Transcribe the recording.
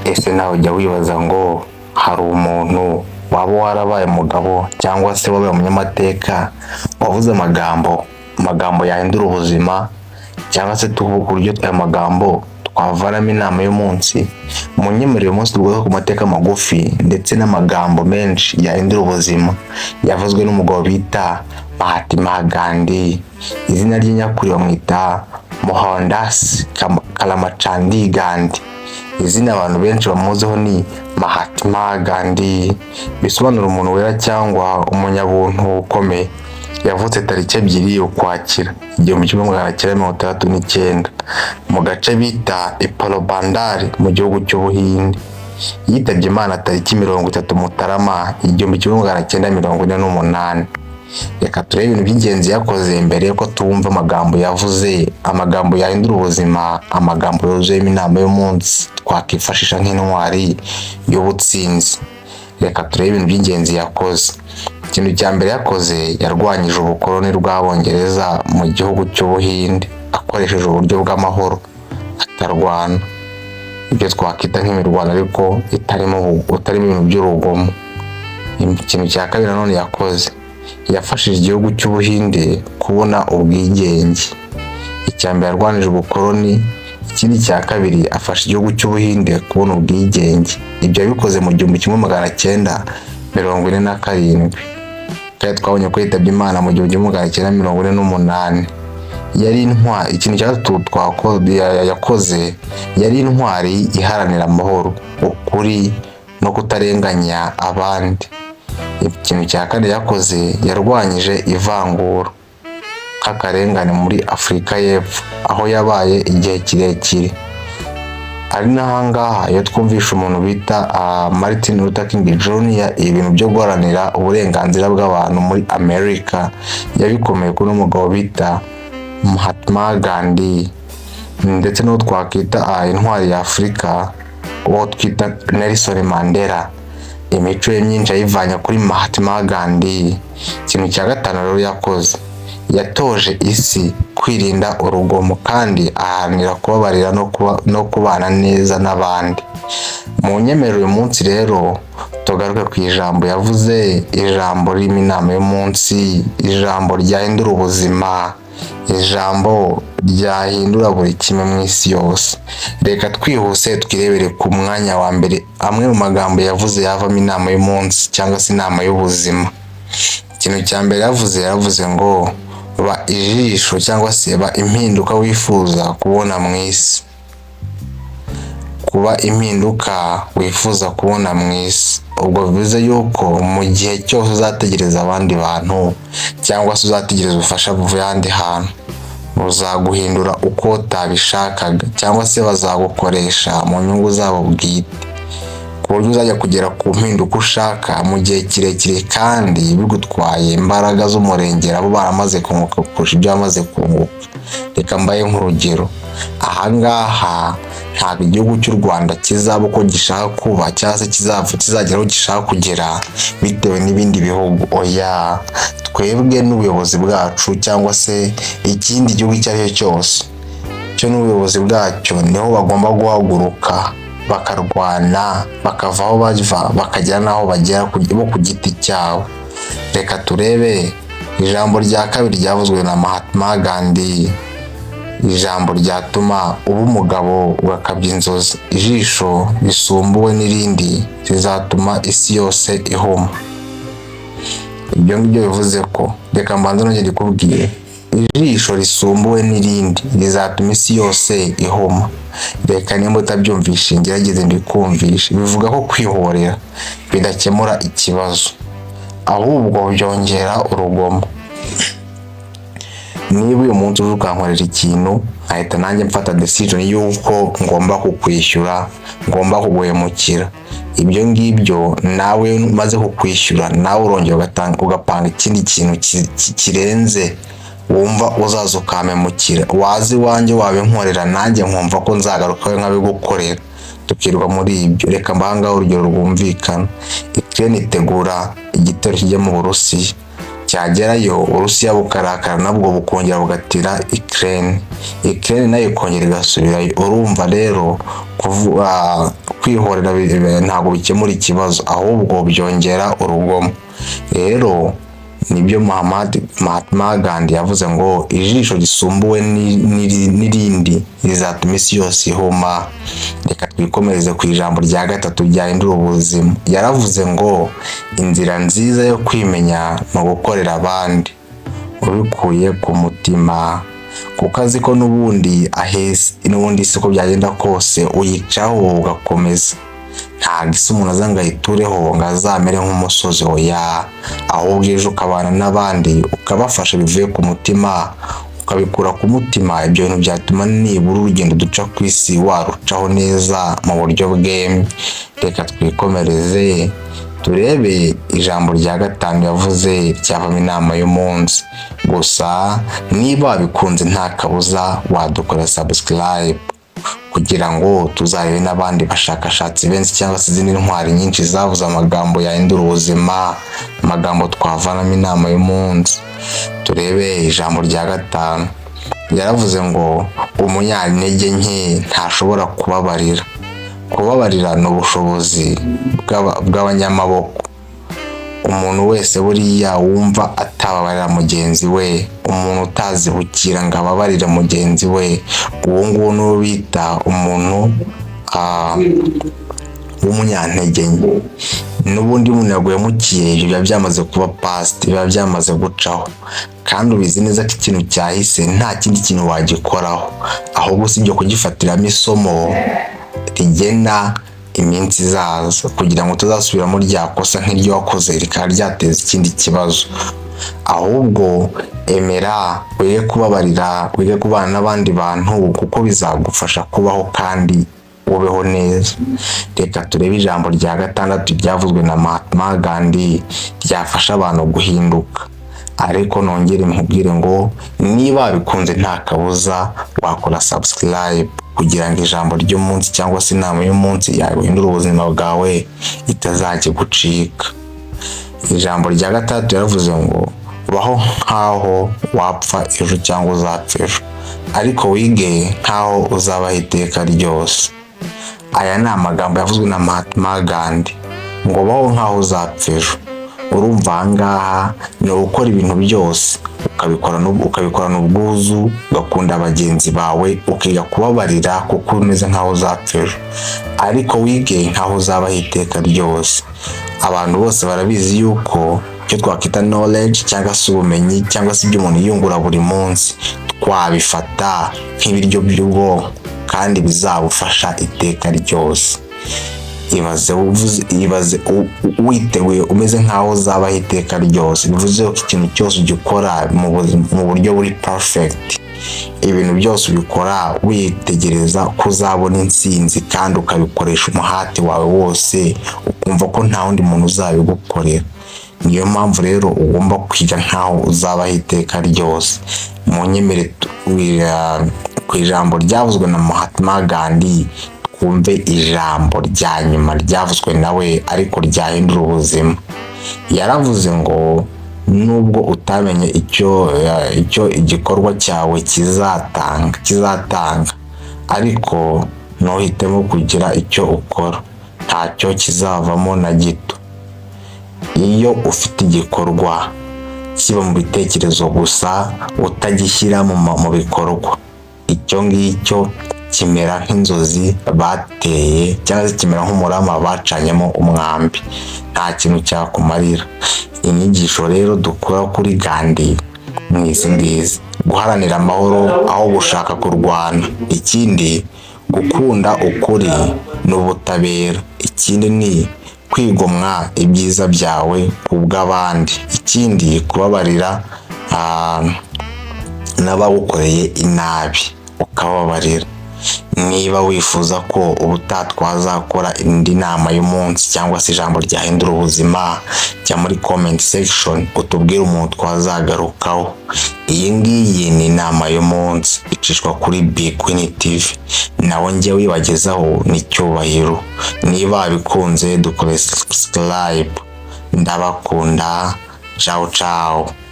Ese nawe ujya wibaza ngo hari umuntu waba warabaye umugabo cyangwa se wabaye umunyamateka wavuze amagambo yahindura ubuzima, cyangwa se tuvuga uburyo aya magambo twavanamo inama y'umunsi? Munyemerere uyu munsi tuvuge ku mateka magufi ndetse n'amagambo menshi yahindura ubuzima yavuzwe n'umugabo bita Mahatma Gandhi. Izina rye nyakuri bamwita Mohandas Karamchand Gandhi. Izina abantu benshi bamuziho ni Mahatma Gandhi, bisobanura umuntu wera cyangwa umunyabuntu ukomeye. Yavutse tariki 2 Ukwakira 1969 mu gace bita Porbandar mu gihugu cy'Ubuhinde. Yitabye Imana tariki 30 Mutarama 1948. Reka turebe ibintu by'ingenzi yakoze mbere yuko twumva amagambo yavuze, amagambo yahindura ubuzima, amagambo yuzuyemo inama y'umunsi twakifashisha nk'intwari y'ubutsinzi. Reka turebe ibintu by'ingenzi yakoze. Ikintu cya mbere yakoze, yarwanyije ubukoloni bw'Abongereza mu gihugu cy'Ubuhinde akoresheje uburyo bw'amahoro, atarwana, ibyo twakwita nk'imirwano ariko itarimo ibintu by'urugomo. Ikintu cya kabiri nanone yakoze, yafashije igihugu cy'Ubuhinde kubona ubwigenge. Icya mbere, yarwanije ubukoloni. Ikindi cya kabiri, afasha igihugu cy'Ubuhinde kubona ubwigenge. Ibyo yabikoze mu 1947, kandi twabonye ko yitabye Imana mu 1948. Yari intwari. Ikintu cya gatatu yakoze, yari intwari iharanira amahoro, ukuri no kutarenganya abandi. Ikintu cya kane yakoze, yarwanyije ivangura nk'akarengane muri Afurika y'Epfo, aho yabaye igihe kirekire. Ari n'ahangaha iyo twumvisha umuntu bita Martin Luther King Jr., ibintu byo guharanira uburenganzira bw'abantu muri Amerika yabikomeye kuri umugabo bita Mahatma Gandhi, ndetse n'uwo twakwita intwari ya Afurika, uwo twita Nelson Mandela. Imico ye myinshi yayivanye kuri Mahatma Gandhi. Ikintu cya gatanu rero yakoze, yatoje isi kwirinda urugomo kandi aharanira kubabarira no kubana neza n'abandi. Mu nyemerero uyu munsi rero tugaruke ku ijambo yavuze, ijambo ririmo inama y'umunsi, ijambo ryahindura ubuzima, ijambo ryahindura buri kimwe mu isi yose. Reka twihuse twirebere ku mwanya wa mbere amwe mu magambo yavuze yavamo inama y'umunsi cyangwa se inama y'ubuzima. Ikintu cya mbere yavuze, yaravuze ngo: "Ba ijisho cyangwa se ba impinduka wifuza kubona mu isi." Kuba impinduka wifuza kubona mu isi, ubwo bivuze yuko mu gihe cyose uzategereza abandi bantu cyangwa se uzategereza ubufasha buvuye ahandi hantu, buzaguhindura uko utabishakaga cyangwa se bazagukoresha mu nyungu zabo bwite, ku buryo uzajya kugera ku mpinduka ushaka mu gihe kirekire kandi bigutwaye imbaraga z'umurengera, bo baramaze kunguka kurusha ibyo bamaze kunguka. Reka mbaye nk'urugero. Ahangaha ntabwo igihugu cy'u Rwanda kizaba uko gishaka kuba cyangwa se kizagera aho gishaka kugera bitewe n'ibindi bihugu. Oya, twebwe n'ubuyobozi bwacu cyangwa se ikindi gihugu icyo ari cyo cyose cyo n'ubuyobozi bwacyo, niho bagomba guhaguruka bakarwana, bakava aho bava bakagera n'aho bagera bo ku giti cyabo. Reka turebe ijambo rya kabiri ryavuzwe na Mahatma Gandhi, ijambo ryatuma uba umugabo ugakabya inzozi: "Ijisho risumbuwe n'irindi rizatuma isi yose ihuma." Ibyo ngibyo bivuze ko, reka mbanze nongere ndikubwire, ijisho risumbuwe n'irindi rizatuma isi yose ihuma. Reka nimba utabyumvishe ngerageze ndikumvishe. Bivuga ko kwihorera bidakemura ikibazo, ahubwo byongera urugomo. Niba uyu munsi uje ukankorera ikintu, nkahita nanjye mfata decision y'uko ngomba kukwishyura, ngomba kuguhemukira, ibyo ngibyo nawe maze kukwishyura, nawe urongera ugapanga ikindi kintu kirenze wumva uzaza ukampemukira. Waza iwanjye wabinkorera, nanjye nkumva ko nzagaruka we nkabigukorera, tukirwa muri ibyo. Reka mbahe ngaho urugero rwumvikana. Ukraine itegura igitero kijya mu Burusiya. Cyagerayo, Uburusiya bukarakara, nabwo bukongera bugatera Ukraine, Ukraine nayo ikongera igasubirayo. Urumva rero kwihorera ntabwo bikemura ikibazo, ahubwo byongera urugomo. Rero nibyo Mahatma Gandhi yavuze ngo ijisho risumbuwe n'irindi rizatuma isi yose ihuma. Reka twikomereze ku ijambo rya gatatu ryahindura ubuzima. Yaravuze ngo inzira nziza yo kwimenya ni ugukorera abandi ubikuye ku mutima, kuko azi ko n'ubundi ahese, n'ubundi si uko byagenda kose uyicaho ugakomeza. Ntabwo isi umuntu aza ngo ayitureho ngo azamere nk'umusozi, oya. Ahubwo ejo ukabana n'abandi, ukabafasha bivuye ku mutima, ukabikura ku mutima, ibyo bintu byatuma nibura urugendo duca ku isi warucaho neza mu buryo bwemye. Reka twikomereze turebe ijambo rya gatanu yavuze ryavamo inama y'umunsi. Gusa niba wabikunze, nta kabuza wadukora subscribe kugira ngo tuzarebe n'abandi bashakashatsi benshi cyangwa se izindi ntwari nyinshi zavuze amagambo yahindura ubuzima, amagambo twavanamo inama y'umunsi. Turebe ijambo rya gatanu. Yaravuze ngo umunyantege nke ntashobora kubabarira. Kubabarira ni ubushobozi bw'abanyamaboko. Umuntu wese buriya wumva atababarira mugenzi we, umuntu utazibukira ngo ababarire mugenzi we, uwo nguwo niwo bita umuntu w'umunyantege nke. N'ubundi umuntu yaguhemukiye, ibyo biba byamaze kuba past, biba byamaze gucaho, kandi ubizi neza ko ikintu cyahise nta kindi kintu wagikoraho, ahubwo usibye kugifatiramo isomo rigena iminsi izaza kugira ngo utazasubiramo rya kosa nk'iryo wakoze rikaba ryateza ikindi kibazo. Ahubwo emera wige kubabarira, wige kubana n'abandi bantu, kuko bizagufasha kubaho kandi ubeho neza. Reka turebe ijambo rya gatandatu ryavuzwe na Mahatma Gandhi ryafasha abantu guhinduka. Ariko nongere nkubwire ngo niba wabikunze, nta kabuza wakora subscribe kugira ngo ijambo ry'umunsi cyangwa se inama y'umunsi yahindura ubuzima bwawe itazajya gucika. Ijambo rya gatandatu yaravuze ngo baho nkaho wapfa ejo cyangwa uzapfa ejo, ariko wige nkaho uzabaho iteka ryose. Aya ni amagambo yavuzwe na Mahatma Gandhi ngo baho nkaho uzapfa ejo. Urumva aha ngaha ni ugukora ibintu byose ukabikorana ubwuzu, ugakunda bagenzi bawe, ukiga kubabarira kuko umeze nkaho uzapfa ejo, ariko wige nkaho uzabaho iteka ryose. Abantu bose barabizi yuko icyo twakwita knowledge cyangwa se ubumenyi cyangwa se ibyo umuntu yiyungura buri munsi twabifata nk'ibiryo by'ubwonko kandi bizabufasha iteka ryose. Ibaze ibaze witeguye umeze nkaho uzabaho iteka ryose, bivuze ko ikintu cyose ugikora mu buryo buri perfect, ibintu byose ubikora witegereza ko uzabona intsinzi kandi ukabikoresha umuhati wawe wose, ukumva ko nta wundi muntu uzabigukorera. Niyo mpamvu rero ugomba kwiga nkaho uzabaho iteka ryose. Mu nyemere ku ijambo ryavuzwe na Mahatma Gandhi, twumve ijambo rya nyuma ryavuzwe nawe ariko ryahindura ubuzima. Yaravuze ngo nubwo utamenye icyo igikorwa cyawe kizatanga, ariko ntuhitemo kugira icyo ukora, ntacyo kizavamo na gito. Iyo ufite igikorwa kiba mu bitekerezo gusa utagishyira mu bikorwa, icyo ngicyo kimera nk'inzozi bateye cyangwa se kimera nk'umurama bacanyemo umwambi, nta kintu cyakumarira. Inyigisho rero dukura kuri Gandhi ni izi ngizi: guharanira amahoro aho gushaka kurwana, ikindi gukunda ukuri n'ubutabera, ikindi ni kwigomwa ibyiza byawe ku bw'abandi, ikindi kubabarira n'abagukoreye inabi ukababarira. Niba wifuza ko ubutaha twazakora indi nama y'umunsi cyangwa se ijambo ryahindura ubuzima, jya muri comment section utubwire umuntu twazagarukaho. Iyi ngiyi ni inama y'umunsi icishwa kuri Big Queen TV, nawe njye wibagezaho ni Cyubahiro. Niba wabikunze, dukore subscribe. Ndabakunda. Ciao ciao.